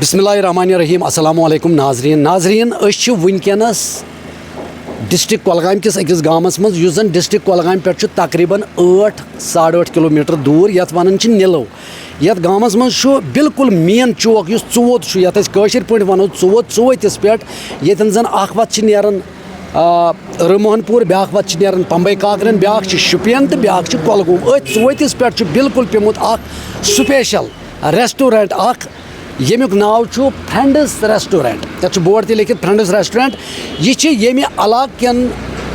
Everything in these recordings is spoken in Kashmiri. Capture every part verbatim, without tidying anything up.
بسم اللہ الرحمن الرحیم۔ السلام علیکم ناظرین۔ ناظرین، أسۍ چھِ وٕنکیٚنَس ڈسٹرکٹ کۄلگامہِ کِس أکِس گامَس منٛز، یُس زَن ڈسٹرکٹ کۄلگامہِ پٮ۪ٹھ چھُ تقریباً ٲٹھ، ساڑٕ ٲٹھ کلوٗمیٹر دوٗر، یَتھ وَنان چھِ نِلو۔ یَتھ گامَس منٛز چھُ بالکل مین چوک، یُس ژوٚوُت چھُ، یَتھ أسۍ کٲشِر پٲٹھۍ وَنو ژوٚوُت، ژوٚوُتِس پٮ۪ٹھ، ییٚتٮ۪ن زَن اَکھ وَتھ چھِ نیران، آ، رُموہن پوٗر، بیٛاکھ وَتھ چھِ نیران پمبے کاکرٮ۪ن، بیٛاکھ چھِ شُپین تہٕ بیٛاکھ چھِ کۄلگوم۔ أتھۍ ژوٚوُتِس پٮ۪ٹھ چھُ بالکل پیوٚمُت اَکھ سپیشل ریسٹورنٹ اَکھ، ییٚمیُک ناو چھُ فرینڈز ریسٹورنٹ۔ یَتھ چھُ بورڈ تہِ لیکھِتھ، فرینڈز ریسٹورنٹ۔ یہِ چھِ ییٚمہِ علاقہٕ کٮ۪ن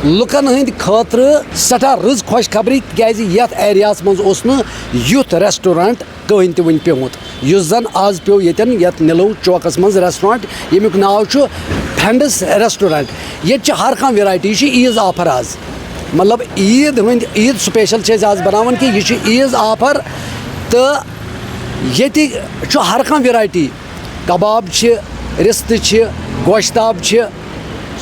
لُکن ہٕنٛدِ خٲطرٕ سٮ۪ٹھاہ رٕژ خۄشخبری، تِکیازِ یَتھ ایریاہَس منٛز اوس نہٕ یُتھ ریسٹورنٹ کٕہٕنۍ تہِ وٕنہِ پیوٚمُت، یُس زَن آز پیوٚو ییٚتٮ۪ن، یَتھ نِلو چوکَس منٛز ریسٹورنٹ، ییٚمیُک ناو چھُ فرینڈز ریسٹورنٹ۔ ییٚتہِ چھِ ہر کانٛہہ ویرایٹی، یہِ چھِ عیٖز آفر آز، مطلب عیٖد ہٕنٛدۍ، عیٖد سپیشل چھِ أسۍ آز بَناوان کہِ یہِ چھُ عیٖز آفر، تہٕ ییٚتہِ چھُ ہر کانٛہہ ویرایٹی، کباب چھِ، رِستہٕ چھِ، گۄشتاب چھِ،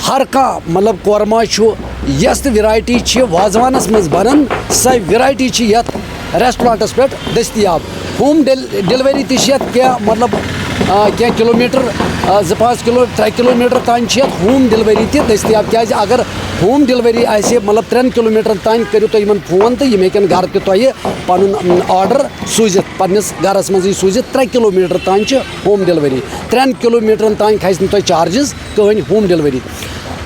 ہر کانٛہہ، مطلب، کۄرما چھُ، یۄس تہِ ویرایٹی چھِ وازوانَس منٛز بَنان، سۄ ویرایٹی چھِ یَتھ ریسٹورنٹَس پٮ۪ٹھ دٔستیاب۔ ہوم ڈیل-، ڈیلیوری تہِ چھِ یَتھ کینٛہہ، مطلب، آ، کینٛہہ کِلوٗمیٖٹر، آ، زٕ پانٛژھ کِلوٗ، ترٛےٚ کِلوٗمیٖٹر تام چھِ یَتھ ہوم ڈیلیوری تہِ دٔستیاب، کیٛازِ اگر ہوم ڈیلیوری آسہِ، مطلب، ترٛٮ۪ن کِلوٗمیٖٹرَن تام کٔرِو تُہۍ یِمَن فون تہٕ یِم ہیٚکن گرٕ تہِ تۄہہِ پَنُن، م، آرڈر سوٗزِتھ، پنٛنِس گرَس منٛزٕے سوٗزِتھ۔ ترٛےٚ کِلوٗمیٖٹر تام چھِ ہوم ڈیلیوری، ترٛٮ۪ن کِلوٗمیٖٹرَن تام کھسہِ نہٕ تۄہہِ چارجِز کٕہٕنۍ ہوم ڈیلیوری۔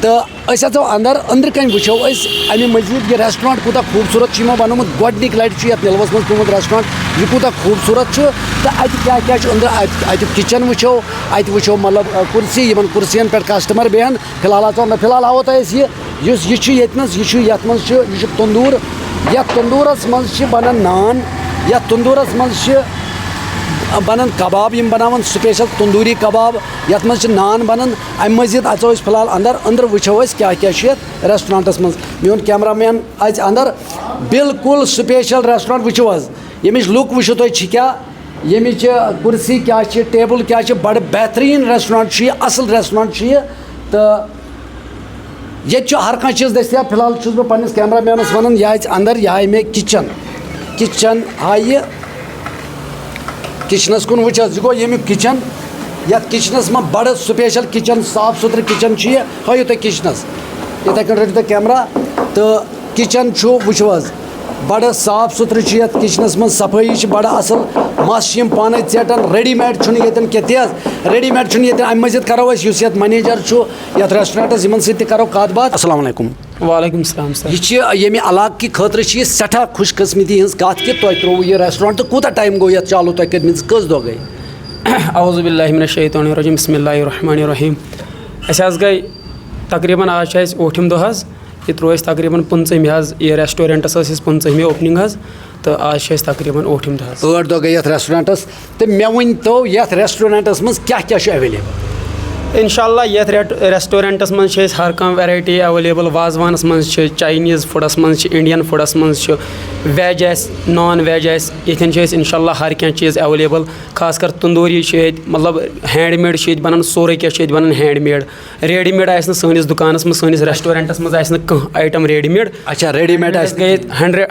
تہٕ أسۍ اژو اندر، أنٛدرٕ کنۍ وٕچھو أسۍ اَمہِ مٔزیٖد یہِ ریسٹورنٹ کوٗتاہ خوٗبصوٗرت چھُ یِمو بنومُت۔ گۄڈٕنِکۍ لٹہِ چھُ یَتھ نِلوَس منٛز پیوٚمُت ریسٹورنٹ، یہِ کوٗتاہ خوٗبصوٗرت چھُ تہٕ اَتہِ کیٛاہ کیٛاہ چھُ أنٛدرٕ، اَتہِ، اَتیُک کِچن وٕچھو، اَتہِ وٕچھو مطلب، آ، کُرسی، یِمن کُرسین پٮ۪ٹھ کسٹمر بیٚہن۔ فی الحال اژو اندر، فی الحال ہاوو تۄہہِ أسۍ یہِ، یُس یہِ چھُ ییٚتہِ نَس، یہِ چھُ، یَتھ منٛز چھُ، یہِ چھُ توٚنٛدوٗر، یَتھ توٚنٛدوٗرَس منٛز چھِ بنان نان، یَتھ توٚنٛدوٗرَس منٛز چھِ بنان کباب، یِم بناوان سپیشل تندوٗری کباب، یَتھ منٛز چھِ نان بنان۔ اَمہِ مٔزیٖد اژو أسۍ فی الحال اندر، أنٛدرٕ وٕچھو أسۍ کیٛاہ کیٛاہ چھُ یَتھ ریسٹورنٹَس منٛز۔ میون کیمرہ مین اَژِ اندر۔ بالکل سپیشل ریسٹورنٹ وٕچھِو حظ، ییٚمِچ لُک وٕچھِو تُہۍ چھِ کیٛاہ، ییٚمِچ کُرسی کیٛاہ چھِ، ٹیبل کیٛاہ چھِ، بڑٕ بہتریٖن ریسٹورنٹ چھُ یہِ، اصل ریسٹورنٹ چھُ یہِ۔ تہٕ ییٚتہِ چھُ ہر کانٛہہ چیٖز دٔستیاب۔ فی الحال چھُس بہٕ پننِس کیمرہ مینس ونان، یہِ اَژِ اندر، یہِ ہایہِ مےٚ کِچن۔ کِچن ہایہِ، کِچنس کُن وٕچھ حظ، یہِ گوٚو ییٚمیُک کِچن۔ یَتھ کِچنس منٛز بڑٕ سپیشل کِچن، صاف سُتھرٕ کِچن چھُ یہِ۔ ہٲیِو تُہۍ کِچنس، یِتھے کٔنۍ رٔٹِو تُہۍ کیمرہ۔ تہٕ کِچن چھُ، وٕچھِو حظ، بڑٕ صاف سُتھرٕ چھُ یَتھ کِچنس منٛز، صفٲیی چھِ بڑٕ اصل۔ مَس چھِ یِم پانے ژیٹان، ریڈی میڈ چھُنہٕ ییٚتٮ۪ن کینٛہہ۔ تہِ حظ، ریڈی میڈ چھُنہٕ ییٚتٮ۪ن۔ اَمہِ مٔزیٖد کرو أسۍ، یُس یَتھ منیجر چھُ یَتھ ریسٹورنٹس، یِمن سۭتۍ تہِ کرو کتھ باتھ۔ السلام علیکم۔ وعلیکم السلام سر۔ یہِ چھِ ییٚمہِ علاقہٕ کہِ خٲطرٕ چھِ یہِ سٮ۪ٹھاہ خوش قسمتی ہٕنٛز کتھ کہِ تۄہہِ ترٛووُ یہِ ریسٹورنٹ، تہٕ کوٗتاہ ٹایم گوٚو یتھ چالو تۄہہِ کٔرمٕتِس، کٔژ دۄہ گٔے؟ اعوذ باللہ من الشیطان الرجیم، بسم اللہ الرحمن الرحیم۔ اسہِ حظ گٔے تقریباً، آز چھِ اسہِ ٲٹھِم دۄہ حظ، یہِ ترٛوو اسہِ تقریباً پٕنٛژٕہمہِ حظ، یہِ ریسٹورنٹس ٲس اسہِ پٕنٛژٕہمہِ اوپننگ حظ، تہٕ آز چھِ اسہِ تقریباً ٲٹھِم دۄہ حظ۔ ٲٹھ دۄہ گٔے یتھ ریسٹورنٹس۔ تہٕ مےٚ ؤنۍ تو، یَتھ ریسٹورنٹس منٛز کیٛاہ کیٛاہ چھُ ایویلیبل؟ انشاءاللہ یَتھ ریٹ-، ریسٹورنٹس منٛز چھِ أسۍ ہر کانٛہہ ویرایٹی ایویلیبل۔ وازوانس منٛز چھِ، چاینیز فوڈس منٛز چھِ، انڈین فوڈس منٛز چھِ، ویج آسہِ، نان ویج آسہِ، ییٚتٮ۪ن چھِ أسۍ انشاءاللہ ہر کینٛہہ چیٖز ایویلیبل۔ خاص کر تندوٗری چھِ ییٚتہِ، مطلب ہینڈ میڈ چھِ ییٚتہِ بنان، سورُے کینٛہہ چھُ ییٚتہِ بنان ہینڈ میڈ۔ ریڈی میڈ آسہِ نہٕ سٲنِس دُکانس منٛز، سٲنِس ریسٹورنٹس منٛز آسہِ نہٕ کانٛہہ آیٹم ریڈی میڈ۔ اچھا، ریڈی میڈ آسہِ نہٕ گٔے کِہیٖنۍ۔ ہنڈریڈ،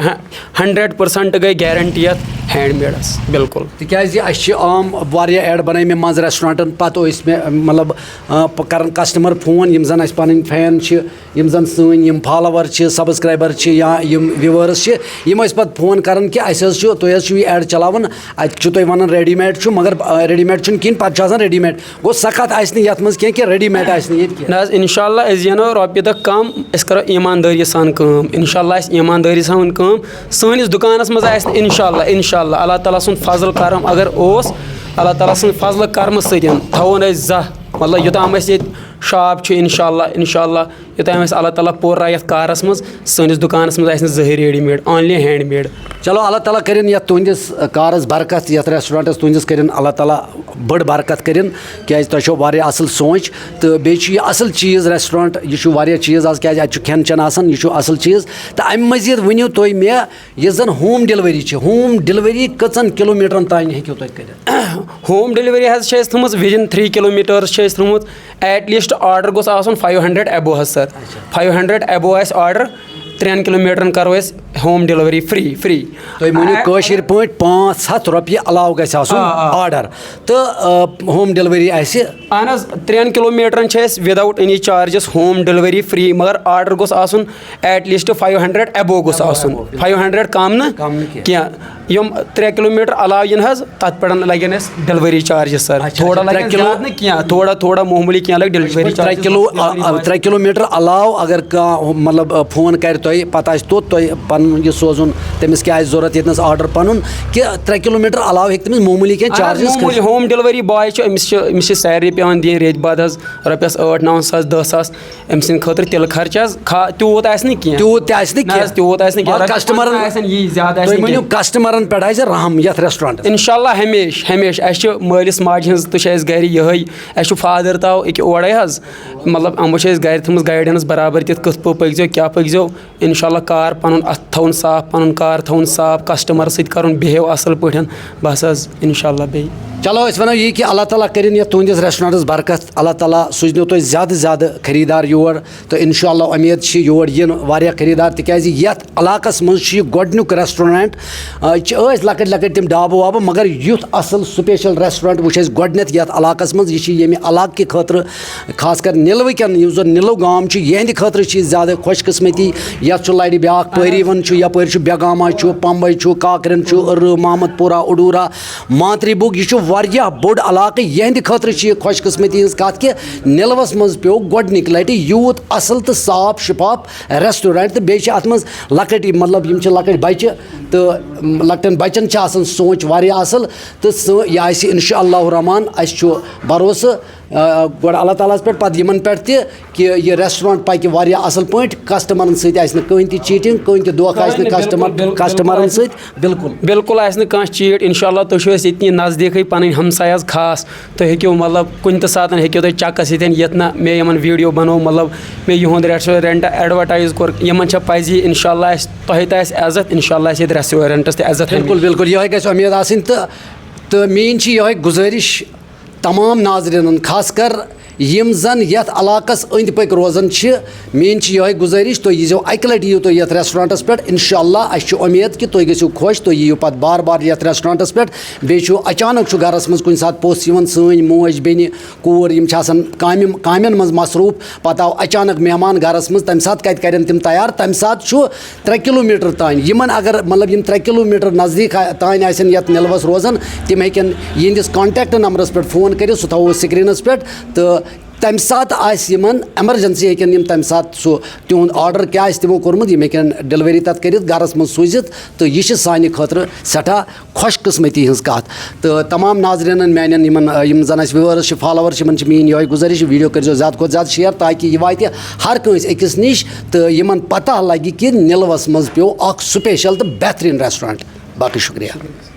ہنڈریڈ پٔرسنٹ گٔے گارنٹی یَتھ ہینڈ میڈس، بالکل۔ تِکیٛازِ اَسہِ چھِ عام واریاہ ایڈ بَنٲومٕتۍ منٛزٕ ریسٹورنٹَن، پَتہٕ ٲسۍ مےٚ، مطلب، آ، پ-، کَران کسٹمر فون، یِم زَن اَسہِ پَنٕنۍ فین چھِ، یِم زَن سٲنۍ یِم فالوور چھِ، سبسکرایبر چھِ یا یِم ویوٲرٕس چھِ، یِم ٲسۍ پَتہٕ فون کَران کہِ اَسہِ حظ چھُ، تُہۍ حظ چھُو یہِ ایڈ چلاوان، اَتہِ چھُ تُہۍ وَنان ریڈی میڈ چھُ، مگر، آ، ریڈی میڈ چھُنہٕ کِہیٖنۍ، پَتہٕ چھُ آسان ریڈی میڈ۔ گوٚو سخت آسہِ نہٕ یَتھ منٛز کینٛہہ کہِ ریڈی میڈ آسہِ نہٕ ییٚتہِ کینٛہہ۔ نہ حظ، انشاءاللہ أسۍ زینو رۄپیہِ دَہ کَم، أسۍ کَرو ایٖماندٲری سان کٲم۔ انشاءاللہ آسہِ ایٖماندٲری سان کٲم۔ سٲنِس دُکانَس منٛز آسہِ نہٕ، انشاءاللہ، انشاءاللہ، اللہ تعالیٰ سُنٛد فضل کرم اگر اوس، اللہ تعالیٰ سٕنٛدِ فضلہٕ کرمہٕ سۭتۍ تھاوو نہٕ أسۍ زانٛہہ، مطلب، یوٚتام أسۍ ییٚتہِ شاپ چھُ، انشاءاللہ، انشاءاللہ، یوٚتام اَسہِ اللہ تعالیٰ پوٗرٕ یَتھ کارَس منٛز، سٲنِس دُکانَس منٛز آسہِ نہٕ زٕہٕنۍ ready made, only hand made۔ چلو، اللہ تعالیٰ کٔرِن یَتھ تُہٕنٛدِس، آ، کارَس برکت، یَتھ ریسٹورنٹَس تُہٕنٛدِس کٔرِن اللہ تعالیٰ بٔڑ برکت کٔرِن، کیٛازِ تۄہہِ چھو واریاہ اَصٕل سونٛچ، تہٕ بیٚیہِ چھُ یہِ اَصٕل چیٖز ریسٹورنٹ، یہِ چھُ واریاہ چیٖز آز، کیٛازِ اَتہِ چھُ کھٮ۪ن چٮ۪ن آسان، یہِ چھُ اَصٕل چیٖز۔ تہٕ اَمہِ مٔزیٖد ؤنِو تُہۍ مےٚ، یُس زَن ہوم ڈیلیوری چھِ، ہوم ڈیلیوری کٔژَن کِلوٗمیٖٹرَن تام ہیٚکِو تُہۍ کٔرِتھ؟ ہوم ڈیلیوری حظ چھِ اَسہِ تھٲومٕژ within three kilometres چھِ اَسہِ تھٲومٕژ، at least order گوٚژھ آسُن five hundred above حظ سَر۔ اچھا۔ Five hundred above آسہِ order، ترٛٮ۪ن کِلوٗ میٖٹرَن کَرو أسۍ ہوم ڈِلؤری فرٛی فرٛی۔ تُہۍ ؤنِو کٲشِر پٲٹھۍ، پانٛژھ ہَتھ رۄپیہِ علاوٕ گژھِ آسُن آ، آ۔ آرڈر تہٕ، آ، ہوم ڈِلؤری آسہِ۔ اہن حظ، ترٛٮ۪ن کِلوٗ میٖٹرَن چھِ أسۍ without any charges home delivery free، مگر آرڈر گوٚژھ آسُن at least five hundred above گوٚژھ آسُن۔ Five hundred کَم نہٕ کَم نہٕ کینٛہہ۔ کینٛہہ۔ یِم ترٛےٚ کِلوٗ میٖٹر علاوٕ یِن حظ، تَتھ پٮ۪ٹھ لَگن اَسہِ ڈِلؤری چارجِز سَر۔ اچھا، تھوڑا اچھا، ترٛےٚ لَگن کِلوٗ زیادٕ نہٕ کینٛہہ، تھوڑا تھوڑا معموٗلی کینٛہہ لَگہِ ڈِلؤری ترٛےٚ چارجِز۔ کِلوٗ، آ، آ، ترٛےٚ کِلوٗ میٖٹر علاوٕ اگر کانٛہہ، مطلب، آ، فون کَرِ تۄہہِ، پَتہٕ آسہِ توٚت تۄہہِ پَنُن یہِ سوزُن، تٔمِس کیٛاہ آسہِ ضوٚرَتھ ییٚتہِ نَس آرڈر پَنُن، کہِ ترٛےٚ کِلوٗ میٖٹر علاوٕ ہیٚکہِ تٔمِس معموٗلی کینٛہہ اہن حظ، چارجِز معموٗلی کٔرِتھ۔ ہوم ڈِلؤری باے چھُ، أمِس چھِ، أمِس چھِ سیلری پٮ۪وان دِنۍ رٮ۪تۍ بعد حظ رۄپیَس ٲٹھ نَو ساس، دَہ ساس، أمۍ سٕنٛدِ خٲطرٕ تِلہٕ خرچہٕ حظ، کھا-، تیوٗت آسہِ نہٕ کینٛہہ۔ تیوٗت تہِ آسہِ نہٕ نہ کینٛہہ۔ حظ، تیوٗت آسہِ نہٕ کینٛہہ۔ مگر رۄپیَس کسٹمرن، پنٛژاہ آسن یی، زیادٕ آسہِ تُہۍ نہٕ ؤنِو کینٛہہ۔ کسٹمرن پٮ۪ٹھ آسہِ رحم یتھ ریسٹورنٹس۔ انشاءاللہ ہمیشہِ، ہمیشہِ۔ اَسہِ چھِ مٲلِس ماجہِ ہٕنٛز تہِ چھِ اَسہِ گرِ یِہوٚے، اَسہِ چھُ فادر تہِ آو أکیٛاہ اورَے حظ، مطلب، یِمو چھِ اَسہِ گرِ تھٲومٕژ گایڈنس برابر تہِ، کِتھ پٲٹھۍ پٔکۍزیو، کیٛاہ پٔکۍزیو۔ انشاءاللہ کار پنُن اَتھ تھاوُن صاف، پنُن کار تھاوُن صاف، کسٹمر سۭتۍ کرُن بِہیو اصل پٲٹھۍ۔ بس حظ، انشاءاللہ بیٚیہِ۔ چلو، أسۍ ونو یی کہِ اللہ تعالیٰ کٔرِن یتھ تُہنٛدِس ریسٹورنٹس برکت، اللہ تعالیٰ سوٗزنو تۄہہِ زیادٕ زیادٕ خریٖدار یور، تہٕ انشاءاللہ امید چھِ یور یِن واریاہ خریٖدار، تِکیازِ یتھ علاقس منٛز چھُ یہِ گۄڈنیُک ریسٹورنٹ۔ آ، یہِ چھِ ٲسۍ لۄکٕٹۍ لۄکٕٹۍ تِم ڈابہٕ وابہٕ، مگر یُتھ اصل سپیشل ریسٹورنٹ وٕچھ اَسہِ گۄڈنیتھ یتھ علاقس منٛز۔ یہِ چھِ ییٚمہِ علاقہٕ کہِ خٲطرٕ، خاص کر نِلوٕ کٮ۪ن، یُس زن نِلو گام چھُ، یِہنٛدِ خٲطرٕ چھِ یہِ زیادٕ خوش قسمتی۔ یتھ چھُ لرِ بیٛاکھ پٲری ون چھُ، یپٲرۍ چھُ بیگاما چھُ، پمبے چھُ، کاکرٮ۪ن چھُ، ارٕ، محمد پورہ، اڈورہ، مانتری بوگ۔ یہِ چھُ واریاہ بوٚڑ علاقہٕ، یِہنٛدِ خٲطرٕ چھِ یہِ خوش قسمتی ہٕنٛز کتھ کہِ نِلوس منٛز پیوٚو گۄڈنِکۍ لٹہِ یوٗت اصل تہٕ صاف شفاف ریسٹورنٹ، تہٕ بیٚیہِ چھِ اتھ منٛز لۄکٕٹۍ، مطلب، یِم چھِ لۄکٕٹۍ بچہِ، تہٕ لۄکٹٮ۪ن بچن چھِ آسان سونچ واریاہ اصل۔ تہٕ سٲ-، یہِ آسہِ انشاء اللہ الرحمن، اسہِ چھُ بھروسہٕ، آ، گۄڈٕ اللہ تعالیٰ ہس پٮ۪ٹھ، پتہٕ یِمن پٮ۪ٹھ تہِ، کہِ یہِ ریسٹورنٹ پکہِ واریاہ اصل پٲٹھۍ، کسٹمرن سۭتۍ آسہِ نہٕ کٕہٕنۍ تہِ چیٹنگ، کٕہٕنۍ تہِ دھوکہ آسہِ نہٕ کٕہٕنۍ نہٕ، بِلکُل، کسٹمر، بِلکُل، بِلکُل کسٹمرن آسہِ نہٕ سۭتۍ، بِلکُل۔ بِلکُل آسہِ نہٕ کانٛہہ چیٹ، انشاءاللہ تُہۍ چھِو اَسہِ ییٚتہِ نزدیٖکٕے پنٕنۍ ہمساے حظ خاص، تُہۍ ہیٚکِو مطلب کُنہِ تہِ ساتہٕ ہیٚکِو تُہۍ چکس ییٚتٮ۪ن یِتھ نہ مےٚ یِمن ویڈیو بنوو، مطلب مےٚ یِہُنٛد ریسٹورنٹ ایڈورٹایز کوٚر، یِمن چھا پزی، انشاءاللہ آسہِ تۄہہِ تہِ آسہِ عزت، انشاءاللہ آسہِ ییٚتہِ ریسٹورنٹس تہِ عزت بِلکُل، ہمیشہِ۔ بِلکُل، یِہوٚے گژھِ اُمید آسٕنۍ تہٕ، تہٕ میٛٲنۍ چھِ یِہوٚے گُزٲرِش تمام ناظریٖنن، خاص کر یِم زن یتھ علاقس أنٛدۍ پٔکۍ روزان چھِ، میٛٲنۍ چھِ یِہوٚے گُزٲرِش، تُہۍ ییٖزیو اکہِ لٹہِ یِیِو تُہۍ یتھ ریسٹورنٹس پٮ۪ٹھ، انشاءاللہ اسہِ چھِ اُمید کہِ تُہۍ گٔژھِو خۄش، تُہۍ یِیِو پتہٕ بار بار یتھ ریسٹورنٹس پٮ۪ٹھ۔ بیٚیہِ چھُ اچانک چھُ گرس منٛز کُنہِ ساتہٕ پوٚژھ یِوان، سٲنۍ موج بیٚنہِ کوٗر، یِم چھِ آسان کامہِ، کامٮ۪ن منٛز مصروٗف، پتہٕ آو اچانک مہمان گرس منٛز، تمہِ ساتہٕ کتہِ کرن تِم تیار؟ تمہِ ساتہٕ چھُ ترٛےٚ کِلوٗ میٖٹر تانۍ۔ یِمن اگر، مطلب، یِم ترٛےٚ کِلوٗ میٖٹر نزدیٖک آ-، تانۍ آسن یتھ نِلوس روزان، تِم ہیٚکن یِہنٛدِس contact نمبرس پٮ۪ٹھ فون کٔرِتھ، سُہ تھاوو screenس پٮ۪ٹھ، تہٕ تمہِ ساتہٕ آسہِ یِمن emergency ہیٚکن یِم تمہِ ساتہٕ سُہ تِہُنٛد order کیٛاہ آسہِ تِمو کوٚرمُت، یِم ہیٚکن delivery تتھ کٔرِتھ، گرس منٛز سوٗزِتھ، تہٕ یہِ چھِ سانہِ خٲطرٕ سٮ۪ٹھاہ خۄش قسمتی ہٕنٛز کتھ۔ تہٕ تمام ناظریٖنن میانٮ۪ن یِمن، آ، یِم زن اسہِ viewers چھِ، followers چھِ، یِمن چھِ میٲنۍ یِہوٚے گُزٲرِش، video کٔرۍزیو زیادٕ کھۄتہٕ زیادٕ share تاکہِ یہِ واتہِ ہر کٲنٛسہِ أکِس نِش تہٕ یِمن پتہ لگہِ کہِ نِلوس منٛز پیوٚو اکھ special تہٕ بہتریٖن restaurant۔ باقٕے شُکریہ۔